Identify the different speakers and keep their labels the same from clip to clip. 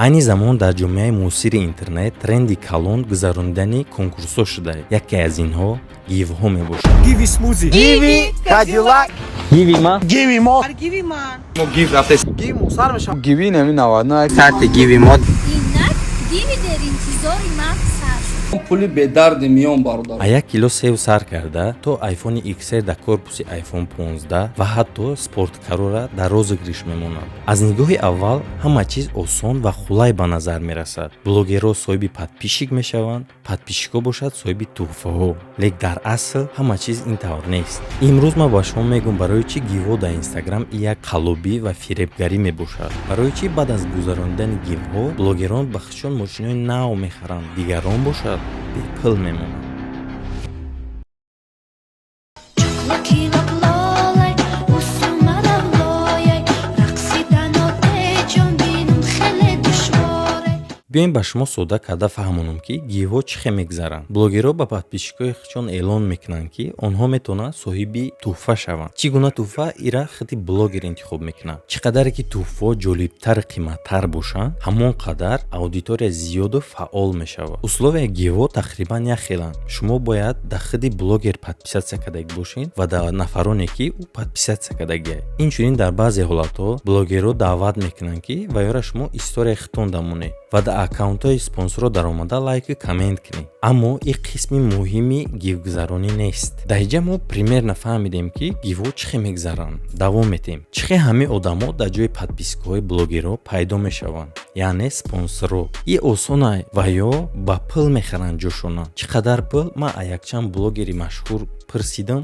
Speaker 1: Айни замон дар ҷомеаи муосири интернет тренди калон гузаронидани конкурсҳо шуда, яке аз инҳо гивҳо мебошад.
Speaker 2: Гиви смузи.
Speaker 3: Гиви Кадиллак.
Speaker 4: Гиви ма.
Speaker 2: Гиви мо.
Speaker 3: Гиви ман.
Speaker 2: Мо гив рафтес. Гиви мо сар мешам.
Speaker 5: Гиви нами 99.
Speaker 4: Сарти гиви мо.
Speaker 6: Инак, гиви дар интизори ман сар шуд.
Speaker 7: Пули бедарди миён, бародар.
Speaker 1: А 1 кило сев сар карда то iPhone XR дар корпуси iPhone 15 ва ҳатто спорткарора дар розыгрыш мемонад. Аз нигоҳи аввал ҳама чиз осон ва хулай ба назар мерасад. Блогерҳо соҳиби подписчик мешаванд, подписчикҳо бошад, соҳиби тӯҳфаҳо. Лек дар асл ҳама чиз ин тавр нест. Имрӯз ман ба шумо мегӯм, барои чӣ гивҳо дар Инстаграм як қаллобӣ ва фиребгарӣ мебошад, барои чӣ баъд аз гузаронидани гивҳо блогерон ба худшон мошинои нав мехаранд, дигарон бошад, бепул мемонанд.
Speaker 6: Чоклаки лаблолай, усумалавлояй, рақсидану теҷон бинум хеле душворе.
Speaker 1: Биёем, ба шумо содда карда фаҳмонам, ки гивҳо чӣ хел мегузаранд. Блогерҳо ба подписчикои худшон эълон мекунанд, ки онҳо метавонанд соҳиби тӯҳфа шаванд. Чӣ гуна тӯҳфа, ира худи блогер интихоб мекунад. Чӣ қадаре ки тӯҳфаҳо ҷолибтару қиматтар бошанд, ҳамон қадар аудитория зиёду фаъол мешавад. Условияи гивҳо тақрибан як хеланд: шумо бояд дар худи блогер подписаться кардагӣ бошед ва дар нафароне, ки ӯ подписаться кардагиай. Инчунин дар баъзе ҳолатҳо блогерҳо даъват мекунанд, ки ва ёра шумо историяи худтон дамонед ва дар аккаунтҳои спонсорҳо даромада лайку коммент кунед. Аммо ин қисми муҳими гивгузаронӣ нест. Дар инҷа мо примерно фаҳмидем, ки гивҳо чӣ хел мегузаранд. Давом метиҳем: чӣ хел ҳамин одамо дар ҷои подпискаҳои блогерҳо пайдо мешаванд, яъне спонсорҳо. И осонай ва ё ба пул мехаранд ҷошона. Чӣ қадар пул, ман аз якчанд блогери машҳур пурсидам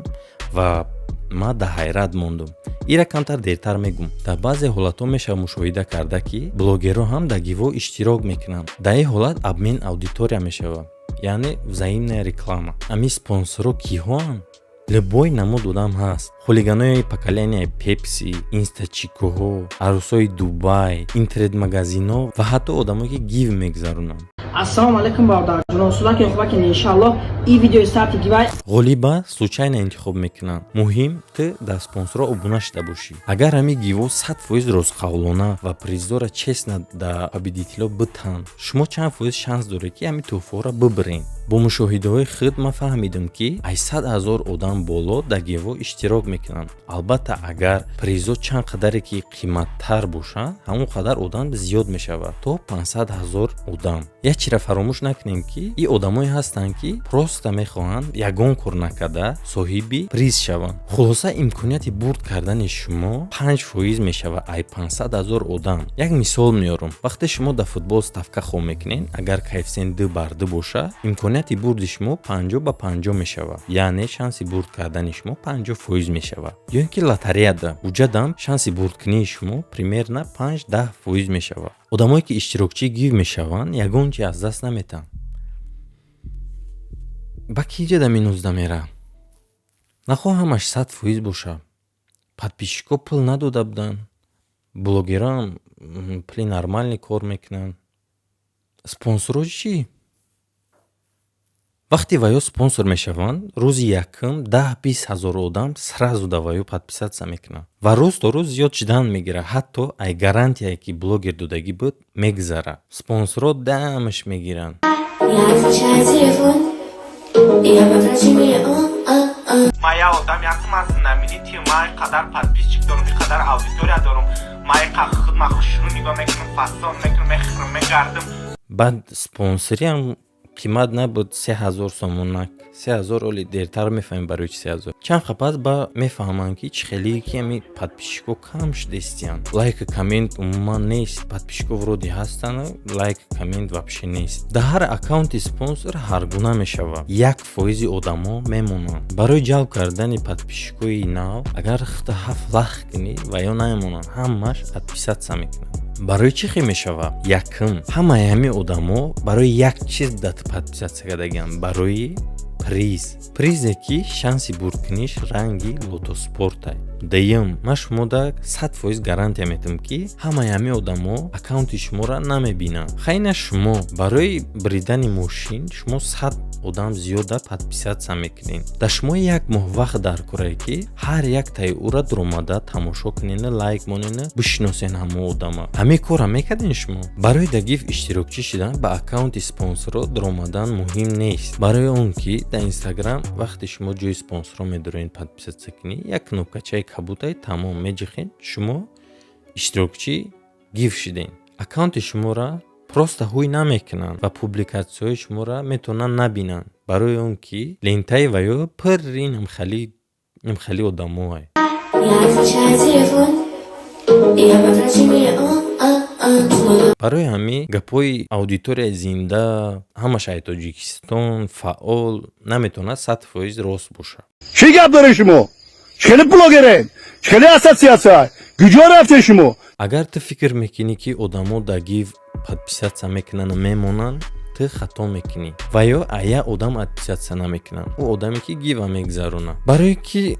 Speaker 1: ва ман дар ҳайрат мондум. Ира камтар дертар мегӯм. Дар баъзе ҳолатҳо мешавад мушоҳида карда, ки блогерҳо ҳам дар гивҳо иштирок мекунанд. Дар ин ҳолат обмен аудитория мешавад, яъне взаимная реклама. Ҳамин спонсорҳо киҳоанд? Любой намуд одам ҳаст: хулиганои поколенияи Пепси, инстачикоҳо, арӯсҳои Дубай, интернет-магазинҳо ва ҳатто одамое, ки гив мегузаронанд.
Speaker 8: Ассалому алайкум, бародарҷонон, сулаки хубаки. Иншаллоҳ, ин видеои сарти гивай.
Speaker 1: Ғолиба случайно интихоб мекунанд. Муҳим, ту дар спонсорҳо обуна шуда бошӣ. Агар ҳамин гиво 100% ростқавлона ва призора честно да победителҳо битанд, шумо чанд фоиз шанс доред, ки ҳамин тӯҳфаҳоро бибиред? Бо мушоҳидаҳои худ ман фаҳмидам, ки 800 000 одам боло дар гиво иштирок мекунанд. Албатта, агар призо чанд қадаре ки қиматтар бошанд, ҳамон қадар одам зиёд мешавад, то 500 000 одам. Як чизра фаромӯш накунем, ки ин одамое ҳастанд, ки просто мехоҳанд ягон кор накарда соҳиби приз шаванд. Хулоса, имконияти бурд кардани шумо 5% мешавад ай 500 000 одам. Як мисол меорам: вақте шумо дар футбол ставка хом мекунед, агар коэффисиент 2 бар 2 бошад, имконияти бурди шумо 50 ба 50 мешавад, яъне шанси бурд кардани шумо 50% мешавад. Ё ин ки лотареяда уҷадам шанси бурдкунии шумо примерно 5-10% мешавад. Одамое, ки иштирокчии гив мешаванд, ягон чи аз даст наметаҳанд. Ба ки ҷада минусда мера? Нахоҳ ҳамаш 100% боша. Подписчикҳо пул надода буданд, блогерам пули нормальный кор мекунанд. Спонсорҳо чӣ? Вақте ва ё спонсор мешаванд, рӯзи якум 10-20 ҳазор одам сразу да ва ё подписаться мекунанд ва рӯз то рӯз зиёд шудан мегирад, ҳатто ай гарантияе, ки блогер додагӣ буд, мегузарад. Спонсорҳо дамаш мегиранд.
Speaker 9: Я отвечаю телефон, я потрачу миллион, а, а.
Speaker 10: Ман як одам якум аз знаменитый, ман қадар подписчик дорум, и қадар аудитория дорум, ман иқа худма хушрӯ нигоҳ мекунам, фасон мекунам, мехӯрам, мегардам.
Speaker 1: Баъд спонсориам қимат набуд, 3000 сомонак, 3000. Оли дертар мефаҳмем, барои чи 3000. Чанд қа пас ба мефаҳманд, ки чӣ хелие ки ами подписчикҳо кам шудастиянд, лайку коммент умуман нест. Подписчикҳо вроде ҳастанд, лайку коммент вообще нест. Дар ҳар аккаунти спонсор ҳар гуна мешавад: 1 фоизи одамо мемонанд. Барои ҷалб кардани подписчикҳои нав, агар худта ҳафт лах кунӣ, ва ё намемонанд, ҳамаш отписаться мекунанд. Барои чӣ хел мешавад? Якум, ҳамаи ҳамин одамо барои як чиз да подписаться кардагианд, барои приз. Призе, ки шанси бурдкуниш ранги лотоспортай. Дуюм, ман шумода 100% гарантия метиҳам, ки ҳамаи ҳамин одамо аккаунти шуморо намебинанд. Хайна, шумо барои бридани мошин шумо 100 одам зиёда подписаться мекунед. Дар шумо як моҳ вақт дар корае, ки ҳар яктаи ӯра дуромада тамошо кунена, лайк монена, бишиносен ҳамон одама. Ҳамин корра мекардем шумо? Барои да гив иштирокчӣ шидан ба аккаунти спонсорро дуромадан муҳим нест, барои он ки дар Инстаграм вақте шумо ҷои спонсорро медороед подписаться кунӣ, як кнопкачаи кабутай, тамом, меҷихед, шумо иштирокчӣ гив шидем. Аккаунти шуморо просто ҳуй намекунанд ва публикатсияҳои шуморо метавонанд набинанд, барои он ки лентаи ваё пурри нимхали одамоай.
Speaker 9: Я отключаю телефон, я потрачу миллион, а, а, твой
Speaker 1: Барои ҳамин гапҳои аудиторияи зинда, ҳамаш ай Тоҷикистон фаъол, наметавонад 100% рост бошад.
Speaker 4: Чӣ гап доред шумо? Чӣ хеле блогерен? Чӣ хеле ассотсиатсия? Куҷо рафтед шумо?
Speaker 1: Агар ту фикр мекунӣ, ки одамо дар гив подписаться мекунанду мемонанд, ту хато мекунӣ. Ва ё ая одам подписаться намекунанд, ӯ одаме ки гива мегузаронад, барое ки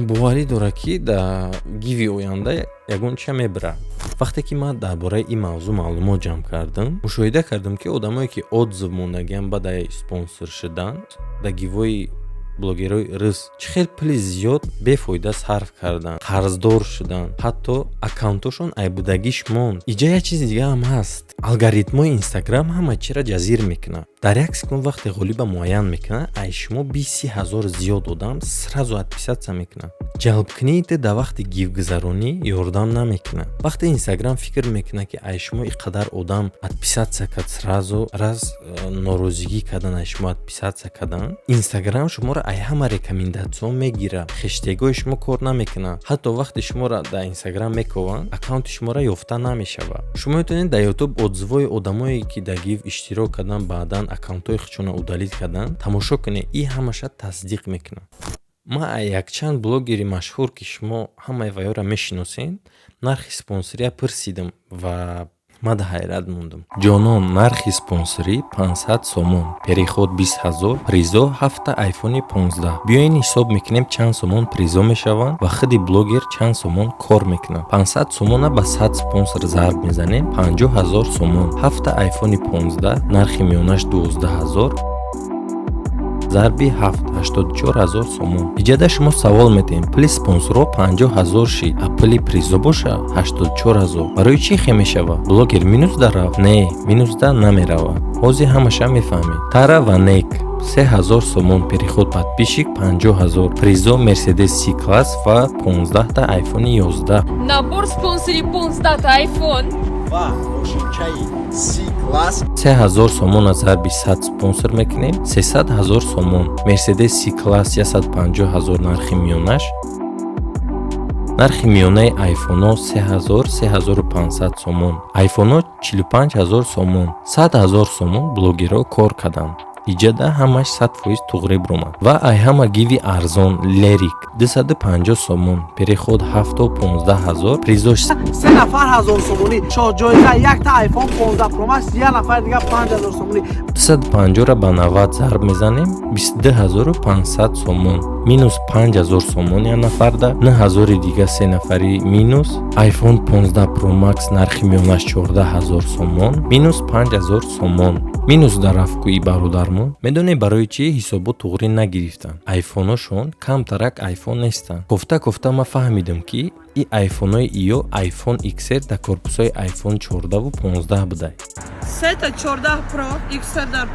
Speaker 1: боварӣ дорад, ки дар гиви оянда ягон чия мебарад. Вақте ки ман дар бораи ин мавзӯъ маълумот ҷамъ кардам, мушоҳида кардам, ки одамое ки отзыв мондагиам баъдаи спонсор шудан дар гивҳои блогерҳои рус, чӣ хел пули зиёд бефоида сарф карданд, қарздор шуданд, ҳатто аккаунтошон айбудагиш монд. Иҷа як чизи дига ҳам ҳаст: алгоритмҳои Инстаграм ҳама чиро ҷазир мекунад. Дар як секунд вақте ғолиба муайян мекунад, ай шумо 20-30 ҳазор зиёд одам сразу отписаться мекунад. Ҷалбкунии ту дар вақти гивгузаронӣ ёрдам намекунад. Вақте Инстаграм фикр мекунад, ки ай шумо ин қадар одам отписаться кард, сразу раз норозигӣ кардан, ай шумо отписаться кардан, Инстаграм шуморо ай ҳама рекомендатсион мегирад, хештегҳои шумо кор намекунад. Ҳатто вақте шуморо дар Инстаграм мекованд, аккаунти шуморо ёфта намешавад. Шумо метавонед дар Ютуб отзывҳои одамое, ки дар гив иштирок кардан, баъдан аккаунтҳои худшонро удалить кардан, тамошо кунед. Ин ҳамаша тасдиқ мекунад. Ман якчанд блогери машҳур, ки шумо ҳамаи ваёро мешиносед, нархи спонсория пурсидам ва ман дар ҳайрат мондам. Ҷонон, нархи спонсорӣ 500 сомон, переход 20 ҳазор, призо ҳафта айфони 15. Биёен, ҳисоб мекунем, чанд сомон призо мешаванд ва худи блогер чанд сомон кор мекунад. 500 сомона ба 100 спонсор зарб мезанем, 50 ҳазор сомон. Ҳафта айфони 15, нархи миёнаш 12 ҳазор, зарби 7, 84 ҳазор сомон. Иҷада шумо савол метиҳем: пули спонсорҳо 50 ҳазор шид, а пули призо боша 84 ҳазор. Барои чӣ хе мешавад? Блогер минус да рафт? Не, минус да намеравад. Ҳозир ҳамаша мефаҳмед. Тара ва нек, 3000 сомон, переход подписчик 50 ҳазор, призо Мерседес С класс ва 15та айфони 11.
Speaker 5: Набор спонсори 15 айфон.
Speaker 2: Ва мошинчаи С класс.
Speaker 1: 3000 сомона зарби 100 спонсор мекунем, 300 ҳазор сомон. Мерседес С класс 150 ҳазор нархи миёнаш. Нархи миёнаи айфонҳо 3000, 3500 сомон, айфонҳо 45 ҳазор сомон. 100 ҳазор сомон блогерҳо кор карданд. Иҷада ҳамаш 100% туғри биромад. Ва ай ҳама гиви арзон Лерик, 250 сомон, переход 7 15 ҳазор, призош
Speaker 2: Се нафар 1000 сомонӣ, шоҳҷоиза якта iPhone 15 Pro Max, як нафар дига 5000 сомонӣ.
Speaker 1: 250-ро ба 90 зарб мезанем, 22 500 сомон. Минус 5000 сомон як нафарда, 9000 дига се нафари минус. iPhone 15 Pro Max нархи миёнаш 14 000 сомон, минус 5000 сомон. Минус дар рафкӯи бародармон. Медонед, барои чӣ ҳисобот туғрӣ нагирифтанд? Айфоношон камтарак айфон нестанд. Кофта кофта ман фаҳмидам, ки и айфонҳои иё iPhone XR дар корпусҳои iPhone 14 15 будай.
Speaker 3: Сета 14 Pro, XR дар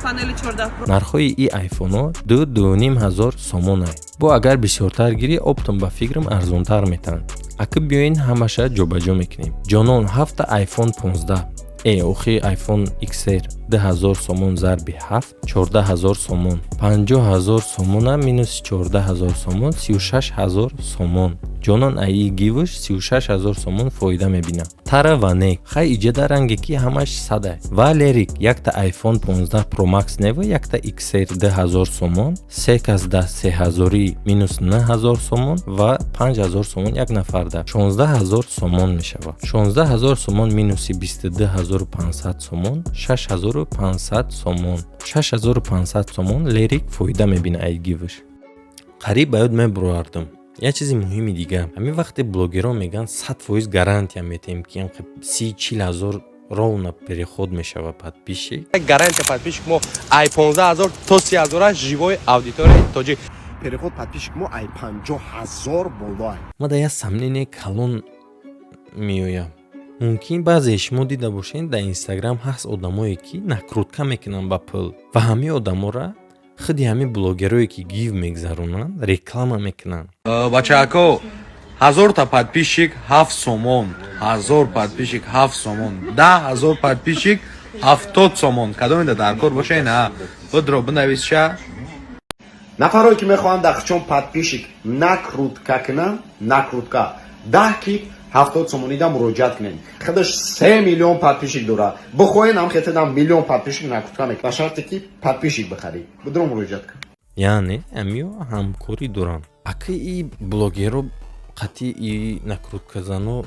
Speaker 3: панели 14 Pro.
Speaker 1: Нархҳои и айфонҳо 2-2,5 ҳазор сомонай. Бо агар бисёртар гирӣ, оптом ба фикрам арзонтар метаҳанд. Ака, биёин, ҳамаша ҷобаҷо мекунем. Ҷонон, ҳафта iPhone 15, охи iPhone XR, 2000 сомон зарби 7, 14 000 сомон. 50 ҳазор сомона минус 14 ҳазор сомон, 36 ҳазор сомон. Ҷонон аи гивш 36 ҳазор сомон фоида мебинад. Тара ва нек, хай, иҷада ранге ки ҳамаш садай. Ва Лерик якта iPhone 15 Pro Max нева, якта XR, 2000 сомон, се кас да сеҳазорӣ, минус 9 ҳазор сомон ва 5 ҳазор сомон як нафарда, 16 ҳазор сомон мешавад. 16 ҳазор сомон минуси 22 500 сомон, 6500 сомон. 6500 сомон Лерик фоида мебина ай гивш. Қариб ба ёд мебуровардам. Як чизи муҳими дига: ҳамин вақте блогерон мегӯянд, 100% гарантия метиҳем, ки 30-40 ҳазор ровно переход мешава подписчик.
Speaker 11: Гарантия подписчик мо ай 15 000 то 30 000 живой аудиторияи тоҷик.
Speaker 12: Переход подписчик мо ай 50 000 боло.
Speaker 1: Ма дар як сомнение калон меоям. Мумкин, баъзеи шумо дида бошед, дар Инстаграм ҳаст одамое, ки накрутка мекунанд ба пул, ва ҳамин одамора худи ҳамин блогерое, ки гив мегзаронанд, реклама мекунанд.
Speaker 7: Бачаако, 1000-та подписчик 7 сомон, 1000 подписчик 7 сомон, 10 000 подписчик 70 сомон. Кадомида дар кор боша, ина будро бинависша.
Speaker 12: Нафарое, ки мехоҳанд дар хичон подписчик накрутка кунанд, накрутка 10 ки 70 сомонида муроҷиат кунед. Худаш 3 миллион подписчик дорад. Бихоҳед, ҳам хетедам миллион подписчик накрутка мекунад, ба шарте ки подписчик бихарӣ. Будро муроҷиат кун.
Speaker 1: Яъне амиё ҳамкорӣ доранд. Ака, и блогеро қатъи и накрутказано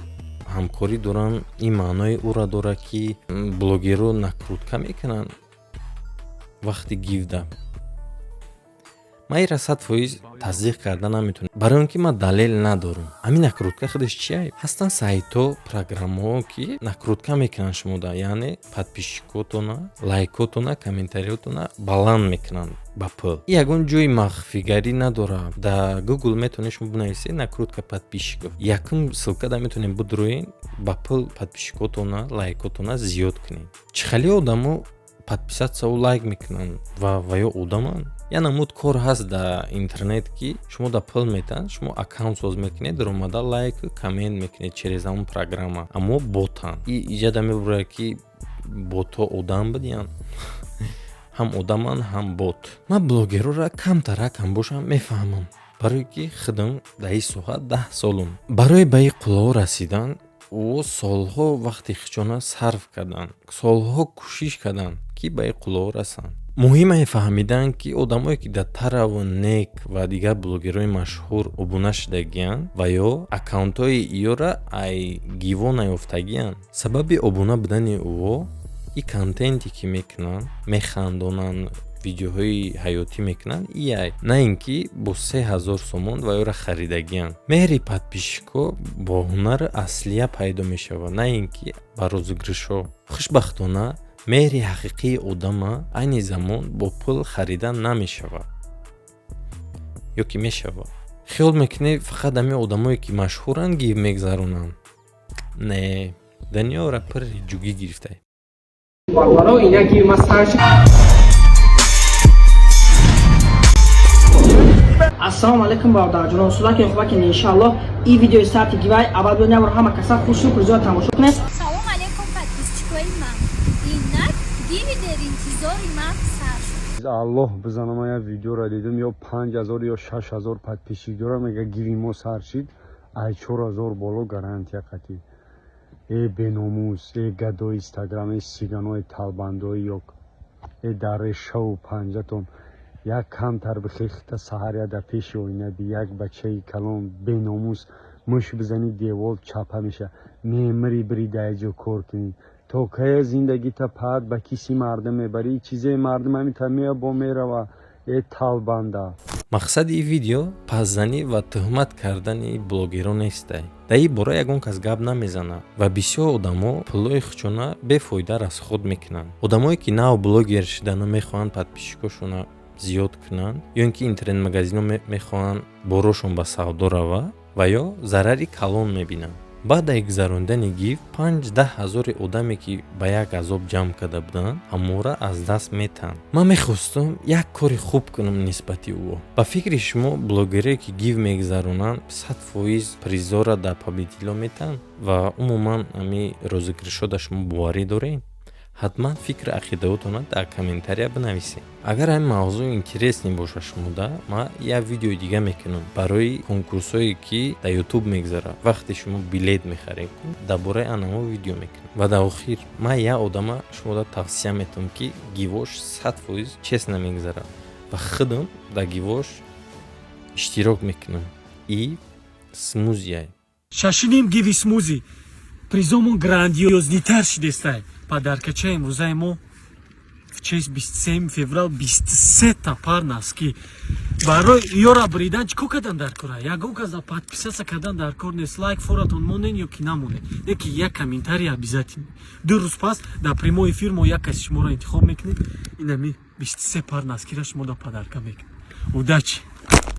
Speaker 1: ҳамкорӣ доранд, ин маънои ӯра дорад, ки блогеро накрутка мекунанд вақти гивда. Ман инра 100% тасдиқ карда наметавонам, барои он ки ман далел надорам. Ҳамин накрутка худаш чия? Ҳастанд сайтҳо, программаҳо, ки накрутка мекунанд шумода, яъне подписчикотона, лайкотона, комментариётона баланд мекунанд ба пул. Ягон ҷои махфигарӣ надорад. Дар Google метавонед шумо бинависед «накрутка подписчиков», якум ссылкада метавонед бидроед, ба пул подписчикотона, лайкотона зиёд кунед. Чӣ хеле одамо подписатьсяву лайк мекунанд ва ё одаманд. Як намуд кор ҳаст дар интернет, ки шумо да пул метаҳанд, шумо аккаунт соз мекунед, даромада лайку коммент мекунед через ҳамон программа, аммо ботанд. И иҷада мебурад, ки ботҳо одам будиянд, ҳам одаманд, ҳам бот. Ман блогерора камтаракам бошам мефаҳмам, барое ки худам дар ин соҳа 10 солум. Барои ба ин қуллаҳо расидан ӯ солҳо вақти хичона сарф карданд, солҳо кӯшиш карданд, ки ба ин қуллаҳо расанд. Муҳимае фаҳмидан, ки одамое, ки дар Тараву Нек ва дигар блогерҳои машҳур обуна шудагианд ва ё аккаунтҳои иёра ай гиво наёфтагианд, сабаби обуна будани ӯо и контенте, ки мекунанд, механдонанд, видеоҳои ҳаётӣ мекунанд, ияй, на ин ки бо 3000 сомон ва ёра харидагианд. Меҳри подписчикҳо бо ҳунари аслия пайдо мешавад, на ин ки ба розыгрышҳо. Хушбахтона, меҳри ҳақиқии одама айни замон бо пул харида намешавад. Ё ки мешавад? Хиёл мекунӣ, фақат ҳамин одамое, ки машҳуранд, гив мегзаронанд? Не, дунёра пирри ҷугӣ гирифтай.
Speaker 8: Бародаро, ина гиви ма сар шуд. Ассалому алайкум, бародарҷонон, судаки хубаки, иншааллоҳ ин видеои сабти гивай аввал биёд, ябор ҳама каса хушрӯ призоя тамошо кунед.
Speaker 6: Салом алейкум, подписчикои ман! Инак гиви дар интизори ман сар шуд.
Speaker 13: Аллоҳ бизанам, я видеоро дидам, ё 5000 ё 6000 подписчик дорам, мега гиви мо сар шид, ай 4000 боло гарантия қатӣ. Э беномус, э гадои Инстаграм, э сиганои талбандои ёк, э дарешаву панҷатон як камтар бихехта, саҳар я дар пеши оина би, як бачаи калон беномус, муш бизани девол чапа меша, мемири, бири дар ҷо кор кунӣ. То кая зиндагита паат ба киси мардум мебарӣ? Чизаи мардум ҳамита мея бо мерава, э талбанда.
Speaker 1: Мақсади ин видео пасзанӣ ва тӯҳмат кардани блогерон нестай. Дар ин бора ягон кас гап намезанад ва бисёр одамо пулҳои худшона бефоида расход мекунанд. Одамое, ки нав блогер шудану мехоҳанд подписчикошона зиёд кунанд, ё ин ки интернет-магазинҳо мехоҳанд борошон ба савдо равад, ва ё зарари калон мебинанд. Баъд аз гузарондани гив 5-10 ҳазори одаме, ки ба як азоб ҷамъ карда буданд, ҳамора аз даст метаҳанд. Ман мехостам як кори хуб кунам нисбати ӯ. Ба фикри шумо, блогерое, ки гив мегузаронанд, 100% призора дар победитело метаҳанд? Ва умуман, ҳами розыгрышҳо дар шумо боварӣ доред? Ҳатман фикри ақидаотонро дар комментария бинависед. Агар ҳамин мавзӯъ интересный бошад шумода, ман як видеои дига мекунам барои конкурсҳое, ки дар Ютуб мегузарад, вақте шумо билет мехаред, дар бораи анамо видео мекунам. Ва дар охир ман як одама шумода тавсия метавам, ки гивош 100% честно мегузарад ва худам дар гивош иштирок мекунам, и Смузияй.
Speaker 14: Шашиним гиви Смузи, призомон грандиознитар шидестай. Подаркача имрӯзаи мо В честь 27 феврал 23 та пар носки. Барои ёра бридан чӣ кор кардан дар кора? Ягон кас подписаться кардан дар кор нест. Лайк форатон монен ё ки намонен. Неки як комментарий обязательно. 2 рӯз пас дар прямой эфир мо як каси шуморо интихоб мекунем. Инами 23 пар носкира шумо да подарка мекунем. Удачи!